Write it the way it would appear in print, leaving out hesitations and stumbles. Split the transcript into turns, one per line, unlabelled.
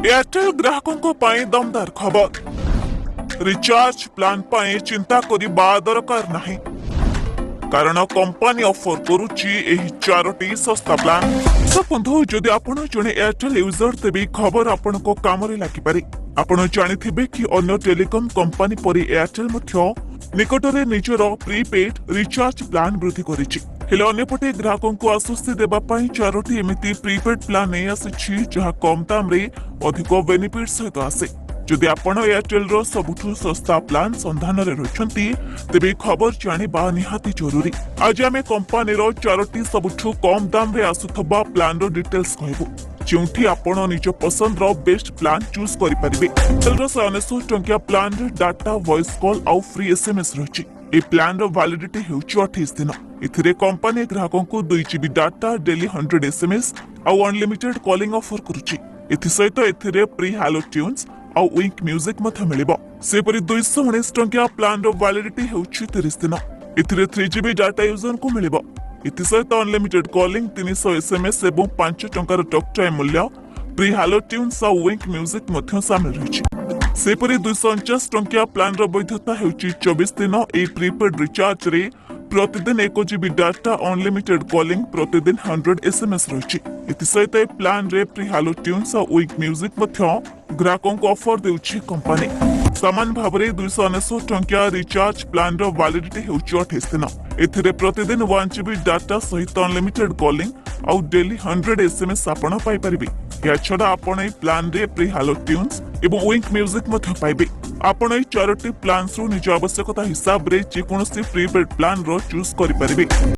Airtel ଗ୍ରାହକଙ୍କ ପାଇଁ ଦମଦାର ଖବର। ରିଚାର୍ଜ ପ୍ଲାନ୍ ପାଇଁ ଚିନ୍ତା କରିବା ଦରକାର ନାହିଁ, କାରଣ କମ୍ପାନୀ ଅଫର କରୁଛି ଏହି ଚାରୋଟି ଶସ୍ତା ପ୍ଲାନ୍। ତ ବନ୍ଧୁ, ଯଦି ଆପଣ ଜଣେ ଏୟାରଟେଲ ୟୁଜର, ତେବେ ଏହି ଖବର ଆପଣଙ୍କ କାମରେ ଲାଗିପାରେ। ଆପଣ ଜାଣିଥିବେ କି ଅନ୍ୟ ଟେଲିକମ୍ କମ୍ପାନୀ ପରି ଏୟାରଟେଲ ମଧ୍ୟ ନିକଟରେ ନିଜର ପ୍ରିପେଡ୍ ରିଚାର୍ଜ ପ୍ଲାନ୍ ବୃଦ୍ଧି କରିଛି। ହେଲେ ଅନ୍ୟପଟେ ଗ୍ରାହକଙ୍କୁ ଆଶ୍ୱସ୍ତି ଦେବା ପାଇଁ ଚାରୋଟି ଏମିତି ପ୍ରିପେଡ୍ ପ୍ଲାନ୍ ନେଇ ଆସିଛି, ଯାହା କମ୍ ଦାମରେ ଅଧିକ ବେନିଫିଟ୍ ସହିତ ଆସେ। ଯଦି ଆପଣ ଏୟାରଟେଲର ସବୁଠୁ ଶସ୍ତା ପ୍ଲାନ୍ ସନ୍ଧାନରେ ରହିଛନ୍ତି, ତେବେ ଏହି ଖବର ଜାଣିବା ନିହାତି ଜରୁରୀ। ଆଜି ଆମେ କମ୍ପାନୀର ଚାରୋଟି ସବୁଠୁ କମ୍ ଦାମରେ ଆସୁଥିବା ପ୍ଲାନ୍ର ଡିଟେଲ୍ସ କହିବୁ, ଯେଉଁଠି ଆପଣ ନିଜ ପସନ୍ଦର ବେଷ୍ଟ ପ୍ଲାନ୍ ଚୁଜ୍ କରିପାରିବେ। ଏୟାରଟେଲର 199 ଟଙ୍କିଆ ପ୍ଲାନ୍ରେ ଡାଟା, ଭଏସ୍ କଲ୍ ଆଉ ଫ୍ରି ଏସ୍ଏମ୍ଏସ୍ ରହିଛି। ଏହି ପ୍ଲାନ୍ର ଭାଲିଡିଟି ହେଉଛି 28 ଦିନ। ଏଥିରେ କମ୍ପାନୀ ଗ୍ରାହକଙ୍କୁ 2 GB data, daily 100 SMS ଆଉ ଅନଲିମିଟେଡ୍ କଲିଂ ଅଫର କରୁଛି। ଏଥିସହିତ ଏଥିରେ ଫ୍ରି ହ୍ୟାଲୋ ଟ୍ୟୁନ୍ସ ଆଉ ୱିଙ୍କ ମ୍ୟୁଜିକ୍ ମଧ୍ୟ ମିଳିବ। ସେହିପରି 219 ଟଙ୍କିଆ ପ୍ଲାନ୍ର ଭାଲିଡିଟି ହେଉଛି 30 ଦିନ। ଏଥିରେ 3 ଜିବି ଡାଟା ୟୁଜରଙ୍କୁ ମିଳିବ। ଏଥିସହିତ ଅନଲିମିଟେଡ୍ କଲିଂ, 300 ଏସ୍ଏମ୍ଏସ୍ ଏବଂ 5 ଟଙ୍କାର ଟକ୍ ଟାଇମ୍ ମୂଲ୍ୟ, ଫ୍ରି ହ୍ୟାଲୋ ଟ୍ୟୁନ୍ସ ଆଉ ୱିଙ୍କ ମ୍ୟୁଜିକ୍ ମଧ୍ୟ ସାମିଲ ରହିଛି। ସେହିପରି 249 ଟଙ୍କିଆ ପ୍ଲାନ୍ର ବୈଧତା ହେଉଛି 24 ଦିନ। ଏହି ପ୍ରିପେଡ୍ ରିଚାର୍ଜରେ ପ୍ରତିଦିନ 1 ଜିବି ଡାଟା, ଅନଲିମିଟେଡ୍ କଲିଂ, ପ୍ରତିଦିନ 100 ଏସ୍ଏମ୍ଏସ୍ ରହିଛି। ଏଥିସହିତ ଏହି ପ୍ଲାନ୍ରେ ଫ୍ରି ହ୍ୟାଲୋ ଟ୍ୟୁନ୍ସ ଆଉ ୱିଙ୍କ ମ୍ୟୁଜିକ୍ ମଧ୍ୟ ଗ୍ରାହକଙ୍କୁ ଅଫର ଦେଉଛି କମ୍ପାନୀ। ସମାନ ଭାବରେ 299 ଟଙ୍କିଆ ରିଚାର୍ଜ ପ୍ଲାନ୍ର ଭାଲିଡିଟି ହେଉଛି 28 ଦିନ। ଏଥିରେ ପ୍ରତିଦିନ 1 ଜିବି ଡାଟା ସହିତ ଅନଲିମିଟେଡ୍ କଲିଂ ଆଉ ଡେଲି 100 ଏସ୍ଏମ୍ଏସ୍ ଆପଣ ପାଇପାରିବେ। ଏହାଛଡ଼ା ଆପଣ ଏହି ପ୍ଲାନ୍ରେ ଫ୍ରି ହ୍ୟାଲୋ ଟ୍ୟୁନ୍ସ ଏବଂ ୱିଙ୍କ ମ୍ୟୁଜିକ୍ ମଧ୍ୟ ପାଇବେ। ଆପଣ ଏହି ଚାରୋଟି ପ୍ଲାନ୍ସରୁ ନିଜ ଆବଶ୍ୟକତା ହିସାବରେ ଯେକୌଣସି ପ୍ରିପେଡ୍ ପ୍ଲାନ୍ର ଚୁଜ୍ କରିପାରିବେ।